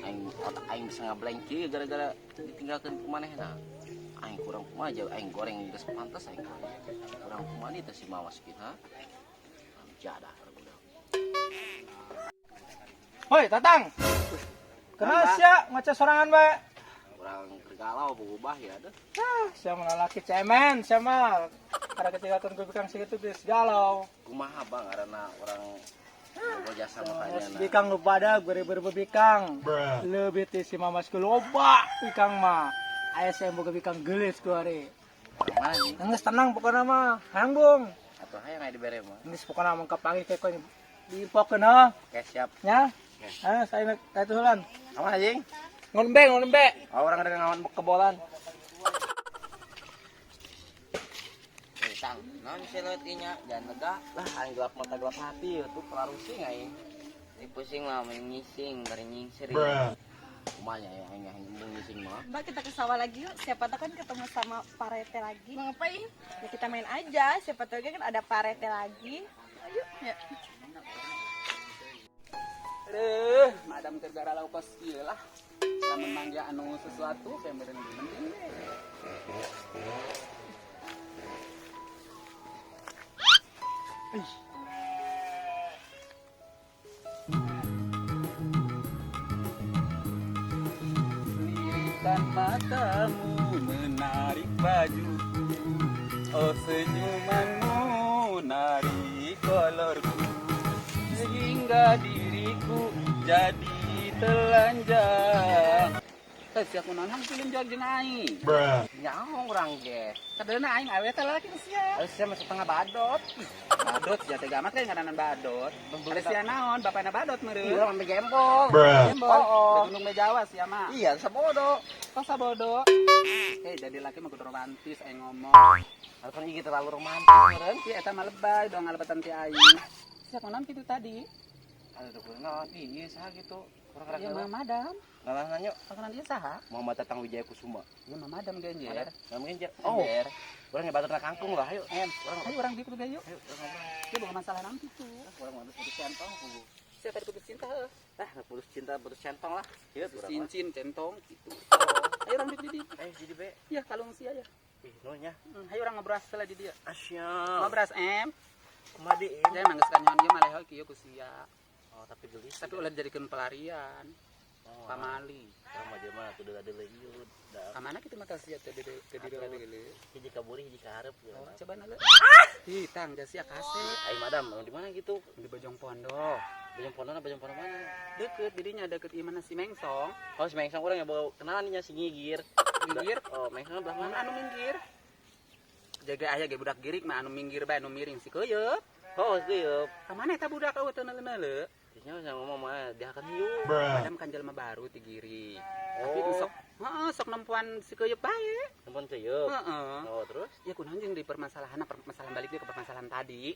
Aing otak aing bisa ngablank kieu gara-gara ditinggalkeun ku manehna. Aing kurang kumaha jauh aing goreng geus pantes aing goreng. Kurang kumaha teh si Mamas kita. Jadah budak. Hoi, Tatang. Kenal sia ngaca sorangan bae. Kurang galau berubah ya deh. Ah, sia mah lalaki cemen, sia mah. Karena ketika ku bikang segitu geus galau. Kumaha bang karena orang boga jasa makanya Geus bikang nu pada beri-beri bikang. Lebih ti si Mamas ku loba bikang mah. Aya saya boga bikang geulis ku ari. Mana nih? Geus tenang pokona mah, hayang bung. Atau hayang aya dibere mah. Geus pokona mah kapanggih ke koin diinfokeun ha. Oke siap. Nya. Ah, saya nak ka tuhulan. Aman anjing? Ngombe, ngombe. Oh, orang ada ngawan kebolan. Eh, tang, naon sih lewat inya? Jangan lega. Lah, aing gelap mata gelap hati tuh pelarusing aing. Ini pusing lah, main ngising, bari nyingsir. Kumaha ya aing aing embung ngising mah. Mbak, kita ke sawah lagi yuk. Siapa tahu kan ketemu sama Pak Rete lagi. Mau ngapain? Ya kita main aja. Siapa tahu kan ada Pak Rete lagi. Ayo. Ya. Aduh, madam keur galau kos ieu lah. Lamun mangga anu sesuatu saya meureun mending we. Lirikan matamu menarik bajuku, oh senyumanmu narik kolorku, sehingga diriku jadi telanjang. Teh sia kunaon hang film jual jeung aing. Nyaho urang ge. Sadeuna aing awe teh lalaki sia. Ayo sia mah setengah badot. Badot sia teh gamat kan ngaranan badot. Ada sia naon bapana badot meureun. Iya, sampai gembol. Gembol. Oh. Di Gunung Mejawa sia mah. Iya, sabodo. Kok sabodo? Eh jadi laki mah kudu romantis aing ngomong. Kan ieu terlalu romantis meureun. Ieu eta mah lebay dong ngalepatan ti aing. Sia kunaon kitu tadi? Aduh, kunaon ieu saha gitu. Kurang Iya mah madam. Ngalah nanya Panggilan dia saha? Muhammad Tatang Wijaya Kusuma. Iya mah madam genjer. Nggak mungkin jer. Oh, Genjer. urang ngebaturna kangkung lah, ayo. Em, Urang ayo urang di kudu yuk. ayo urang ngobrol. Dia bukan masalah nanti tuh. Urang mah putus centong kudu. Siapa tadi putus cinta heuh? Ah, putus cinta putus centong lah. Ieu Putus urang mah. cincin centong gitu. Ayo urang di Eh, jadi be. Ya kalung sia ya. Ih, nonya. Ayo urang ngobrol lah di dia. Asyam. Ngobrol em. Kumaha di em? Jangan nangis kanyon ieu mah lehoy kieu ku sia. Oh, tapi gelis. Tapi ulah dijadikeun pelarian. Oh, Pamali. urang mah jelema tuh deula-deula ieu. Da. Ka mana kitu mah sia teh teu deula-deula. Hiji ka buri, hiji ka hareup. Ya. Oh, coba nale. Ih, tang sia kasep. Ai madam, di mana gitu? Di Bojong Pondok. Bojong Pondok, Bojong Pondok mana? Deket dirinya deket ieu mana si Mengsong. Oh, si Mengsong urang yang bawa kenalan nya si Ngigir. Minggir. Oh, Mengsong belah Mana mana? anu minggir? Jaga aya ge budak girik mah anu minggir bae anu miring si keuyeup. Oh, keuyeup. Ka mana eta budak eueuh teu neuleu-neuleu? Nya usah ngomong mah dia akan hiu. Madam kan jelema baru ti giri. Tapi Oh. sok heeh sok nempuan si keuyeup bae. Nempuan keuyeup. Heeh. Oh, terus? Ya kunaon jeung di permasalahan permasalahan balik deui ke permasalahan tadi.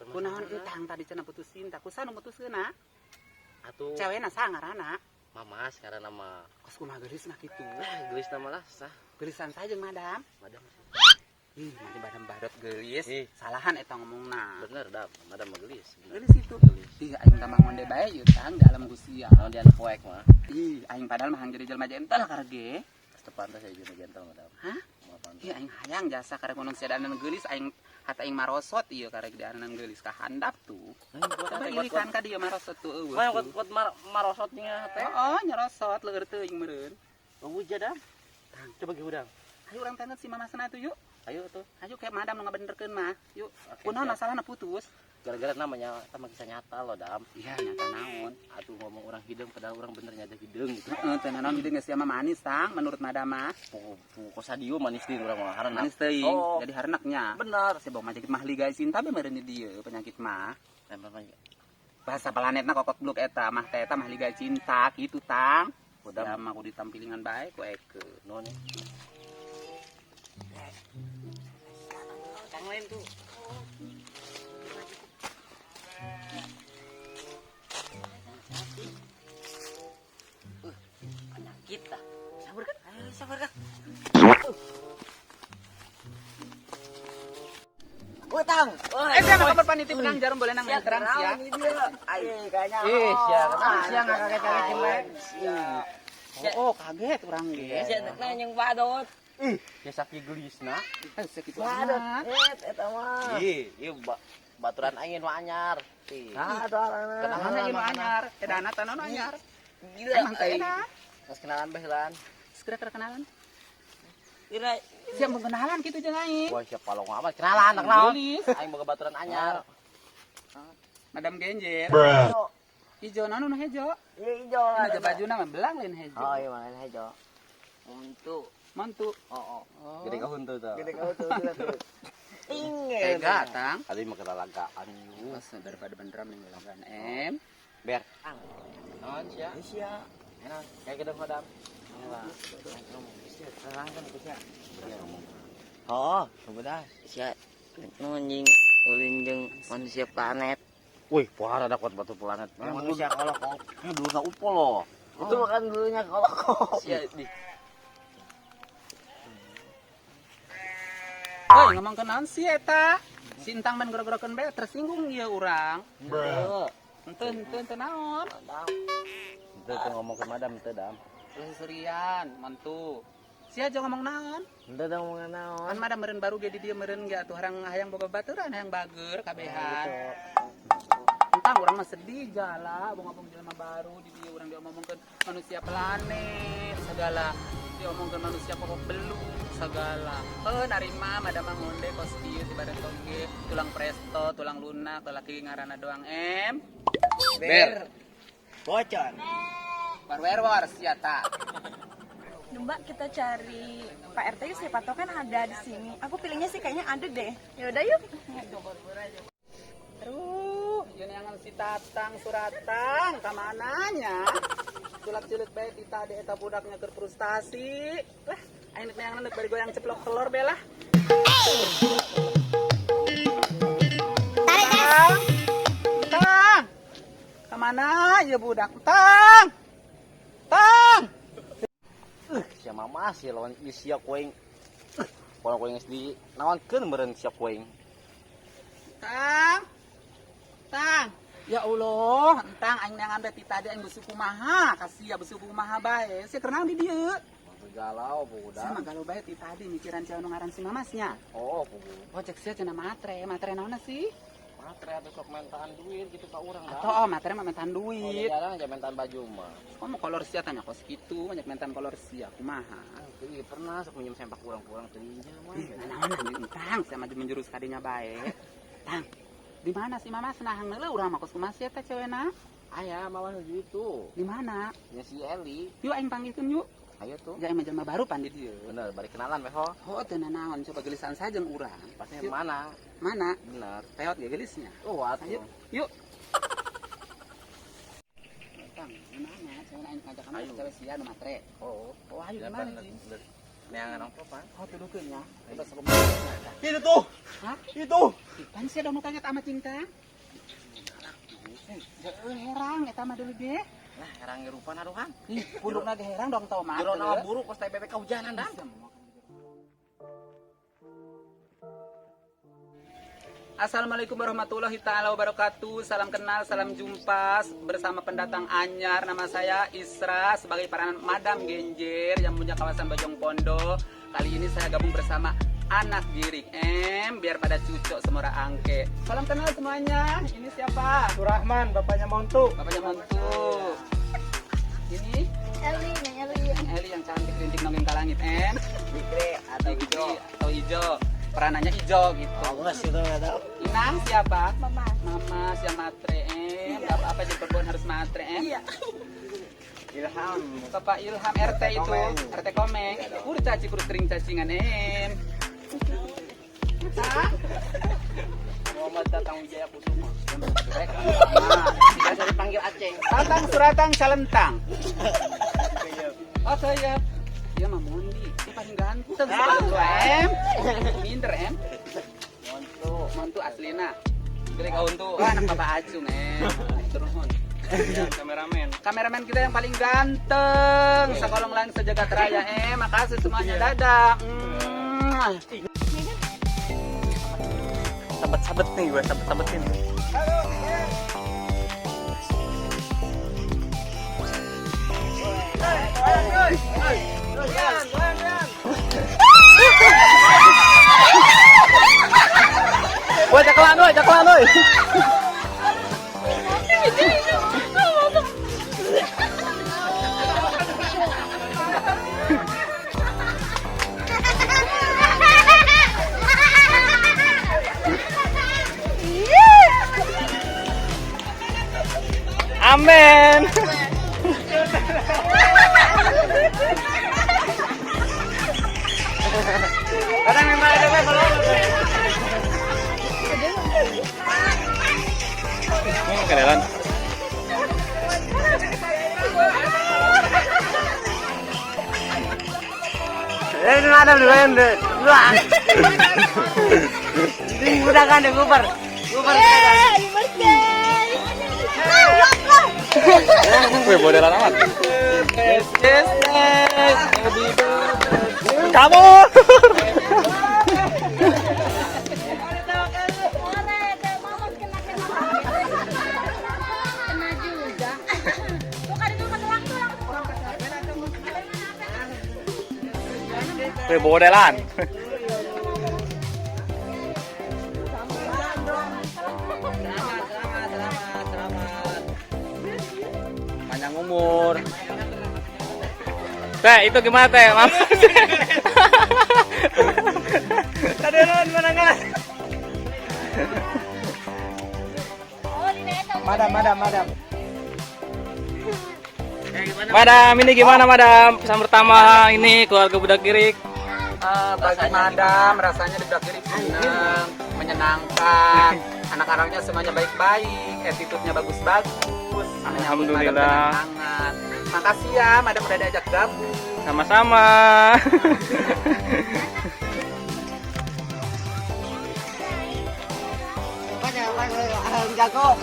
Kunaon entang tadi cenah putus cinta, kusaha nu mutuskeunna? Atuh. Cewena saha ngaranna? Mamas ngaranna mah. Kos kumaha geulisna kitu? Ah, geulis nama lah sah. Geulisan saja jeung madam. Madam. Ih, nanti madam badot geulis. Ih. Salahan eta ngomongna. Bener dah, madam mah geulis. Bener. Geulis itu. Geulis. Ih, aing tambah ngonde bae ieu tang di alam gusia. Naon di anak poek mah. Ih, aing padahal mah jadi jelema gentle karege. Teu pantas ya jelema gentle madam. Hah? Moal pantas. Ih, aing hayang jasa karek konon sia danan geulis aing hata aing marosot ieu karek danan geulis ka handap tuh. Coba Coba irikan ka dieu marosot tuh eueuh. Mah kuat kuat marosot nya teh. Oh, nyerosot leueur teuing meureun. Eueuh jadam. Coba ge hudang. Ayo urang tanya si mama sana tuh yuk. Ayo tuh. Ayo kayak madam nu ngabenerkeun mah. Yuk. Oke, Kunaon siap. masalahna putus? Gara-gara namanya sama kisah nyata loh, Dam. Iya, nyata naon. Atuh ngomong orang hidung padahal orang bener nyata hidung gitu. Heeh, teh naon hidung geus mah manis tang menurut madam mah. Puku kosadio manis di urang mah hareuna. Manis teuing. Oh. Jadi harenaknya. Benar. Saya bawa penyakit mah liga cinta be meureun di dieu penyakit mah. Lempar mah. Bahasa planetna kokot bluk eta mah teh eta mah liga cinta kitu tang. Udah. Udah mah kudu ditampilingan bae ku eke. Nuhun ya. Kang lain tuh. Penyakit dah. Sabar kan? Ayo sabar kan. Woi, Tang. Eh, siapa kabar paniti benang jarum boleh nang yang terang sia. Kayaknya. Ih, sia, kenapa sia nggak kaget-kagetin we? Oh, kaget urang ge. Sia teh yang badot. Ih, ya sakieu geulisna. Eh, sakitu Badot. amat. Et eta mah. Ih, ieu baturan aing nu anyar. Ih. Ah, tuh arana. Mana ieu nu anyar? Edana tanah nu anyar. Gila. Emang teh edan. Geus kenalan bae heulaan. Segera kenalan. Kira Siap mau kenalan gitu jeung aing. Wah, siapa palong amat kenalan, kenalan. Geulis. Aing boga baturan anyar. Madam Genjer. Ijo naon nu hejo? Iya ijo. Ini aja bajuna mah belang lain hejo. Oh, iya mana hejo. Untuk. Mantu. Oh, oh. Gede ka huntu tuh. Gede kau tuh tuh. Ting. Tega tang. Tadi mah ketalagaan. Mas daripada beneran nih ngelagan em. Ber. Naon sia? Sia. Enak, kayak gedeng hodam. Oh, kebedas. Sia anjing ulin jeung manusia planet. Wih, parah ada kuat batu planet. Manusia kolok. Ini dulu nggak upo loh. Itu bukan dulunya kolok. Sia di. Woi, ngomong ke naon sih eta? Si entang man goro-gorokeun bae tersinggung ieu urang. Henteu henteu henteu naon. Itu tuh ngomong ke madam itu dam. Terus serian, mantu. Sia aja ngomong naon? Henteu da ngomong naon. Kan madam meureun baru ge di dieu meureun ge atuh harang hayang boga baturan hayang bager kabehan. Entang urang mah sedih jala, bongobong jelema baru di dieu urang diomongkeun manusia planet segala diomongkeun manusia pokok belu segala. Heuh narima madam mah ngonde kos kieu ti badan toge, tulang presto, tulang lunak, lelaki ngaranna doang em. Ber. Bocor. Warwer sia ta. Mbak, kita cari Pak RT yuk, siapa tahu kan ada di sini. Aku pilihnya sih kayaknya ada deh. Ya udah yuk. Aduh, ieu neangan si Tatang Suratang ka mananya? Sulap cilik bae ti tadi eta budaknya keur frustasi. Lah, aing neangan deuk bari goyang ceplok telur be lah. Tang. Tang. Ka mana ieu budak? Tang. Tang. Sia mama sih lawan ieu sia kuing. Kalau kuing geus di naonkeun meureun sia kuing. Tang. Tang. Ya Allah, entang aing neangan bae ti tadi aing besu kumaha, kasih ya besu kumaha bae. Sia keur naon di dieu? Galau budak. Sia mah galau bae ti tadi mikiran sia nu ngaran si mamasnya. Oh, pugu. Oh, cek sia cenah matre, matre naonna sih? Matre atuh sok mentaan duit gitu ka urang dah. Atau oh, matre mah mentaan Oh, duit. jarang aja mentaan baju mah. Oh, mau kolor sia tanya kos kitu, banyak mentaan kolor sia kumaha. Teu pernah sok minjem sempak urang-urang teu injem mah. Ih, naon entang sia maju menjurus kadinya bae. Tang. Di mana si mamas nah heula urang mah kos kumaha sia teh cewena? Aya mama nuju itu. Di mana? Nya si Eli. Yuk aing panggilkeun yuk. Ayo tuh. Ya aing mah jelema baru pan di dieu. Bener, bari kenalan weh ho. Oh, teu nanaon coba gelisan saja jeung urang. Pasnya Yuk. mana? Mana? Bener. Peot ge gelisnya. Oh, atuh. Ayo, yuk. Tang, di mana? Cewek aing ngajak kamu Ayo. cewek sia nu matre. Oh, Oh, ayo di mana sih? Neangan ongkos, Pak. Oh, tuduhkeun ya. Coba sok Itu tuh. Hah? Itu. Pan sia dong nu kaget amat cinta. Eh, herang eta mah deui ge. Lah, herang ngerupan aduhan. Ih, pundukna ge herang dong tau mah. Jero nama buruk kos teh bebek kahujanan dah. Assalamualaikum warahmatullahi taala wabarakatuh. Salam kenal, salam jumpa bersama pendatang anyar. Nama saya Isra sebagai peranan Madam Genjer yang punya kawasan Bojong Pondo. Kali ini saya gabung bersama anak giring M biar pada cucok semora angke. Salam kenal semuanya. Ini siapa? Surahman, bapaknya Montu. Bapaknya Montu. Ini Eli, Neng Eli. Eli yang cantik rintik nongeng ke langit M. Dikre atau Hijau atau hijau. Peranannya hijau gitu. Oh, enggak sih itu enggak tahu. Inang siapa? Mama. Mama siapa matre em? Gak apa-apa jadi perempuan harus matre em. Iya. Ilham. Bapak Ilham RT itu, Komeng. RT Komeng. Kurcaci kurus kering cacingan em. Hah? Muhammad Tatang Wijaya Kusuma. Nah, Biasa dipanggil Aceng. Tatang suratang calentang. Oh saya. Dia mah Mondi, dia paling ganteng sebelum tua em. Minder em. Montu. Montu aslina. Gede kauntu. Wah, anak Bapak Acung em. Turun. Ya, kameramen. Kameramen kita yang paling ganteng sekolong lain sejagat raya. Makasih semuanya. Dadah. Mwah. Sabet-sabet nih gue, sabet-sabetin. Woi, cakelan woi, cakelan woi. Amin. Kadang memang ada kalau ini kerelan. Ini ada dulu yang dua. Ini udah kan ngubar. Ngubar. Wih, bodelan amat. Yes, yes, yes. Happy birthday. Kabur. Kena juga. Bukan itu kata waktu Wih, bodelan. Selamat, selamat, selamat, selamat. Panjang umur. Teh, itu gimana teh? Mama. Kaderan menangan. Madam, madam, madam. Madam, ini gimana madam? Pesan pertama ini keluarga budak girik. Bagi madam rasanya di Budak Girik senang, menyenangkan. Anak-anaknya semuanya baik-baik, attitude-nya bagus-bagus. Menyambut madam Alhamdulillah. dengan hangat. Makasih ya, madam udah diajak gabung. Sama-sama. Jago.